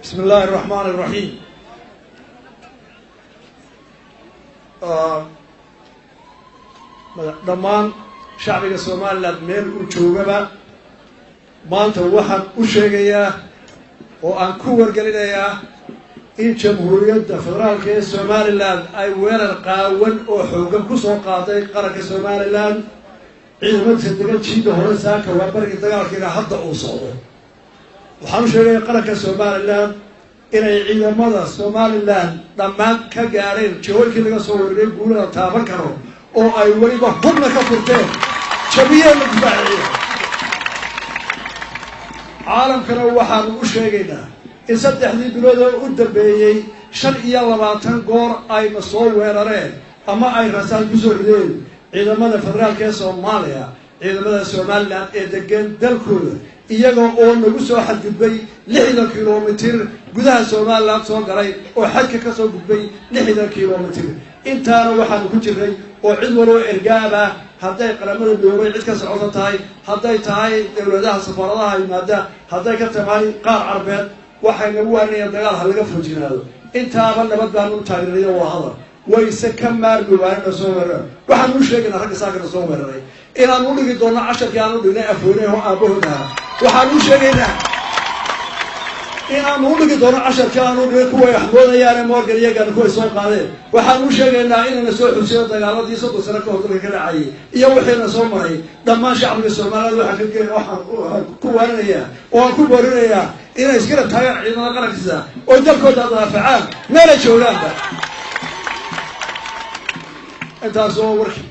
Bismi illaahi araxmaan iraxiim. Dhammaan shacbiga Somaliland meel uu joogaba, maanta waxaan u sheegayaa oo aan ku wargelinayaa in Jamhuuriyadda Federaalka ee Somaliland ay weerar qaawan oo xoogan kusoo qaaday qaranka Somaliland. Ciidamada degan jiida hore saaka waa barigii dagaalkiina hadda uu socdo. Waxaan u sheegaya qaranka Somaliland inay ciidamada Somaliland dhammaan ka gaadheen jihooyinkii laga soo weeraray guulada taaban karo, oo ay weliba hubna ka furteen, jabiyeen la difaaciya. Caalamkana waxaanu u sheegaynaa in 3dii bilood oo u dambeeyey 25 goor ayna soo weerareen ama ay rasaas kusoo rideen ciidamada federaalka ee Soomaaliya ciidamada Somaliland ee degan dalkooda, iyaga oo nagu soo xadgudbay 60 kilomitir gudaha Somaliland soo galay oo xadka ka soo gudbay 60 kilomitir. Intaana waxaanu ku jirnay oo cid waloo ergaaba, hadday Qaramada Midoobay cid ka socota tahay, hadday tahay dowladaha safaaradaha yimaada, hadday ka tahay qaar Carbeed, waxay nagu waaninayaan dagaal ha laga foojinaado. Intaaba nabad baanu u taageerayo, waa hadal wayse ka maarmi waanina soo weerara. Waxaanu u sheegaynaa ragga saakana soo weeraray inaanu udhigi doonno casharkii aanu dhignay Afweyne oo aabahood ahaa. Waxaanu u sheegaynaa inaanu udhigi doono casharkii aanu dhigay kuway axmoodayaane Morgan iyagana kuway soo qaadeen. Waxaanu u sheegaynaa inayna soo xusiyo dagaaladii 30 sano ka hor dalka ka dhacayay iyo wixiina soo maray. Dhammaan shacbiga Soomaaliyeed waxaan ku waarinayaa oo aan ku boorinayaa inay iskala taagaan ciidamada qarankiisa oo dalkooda daafacaan meelay joogaanba. Intaas oo warki.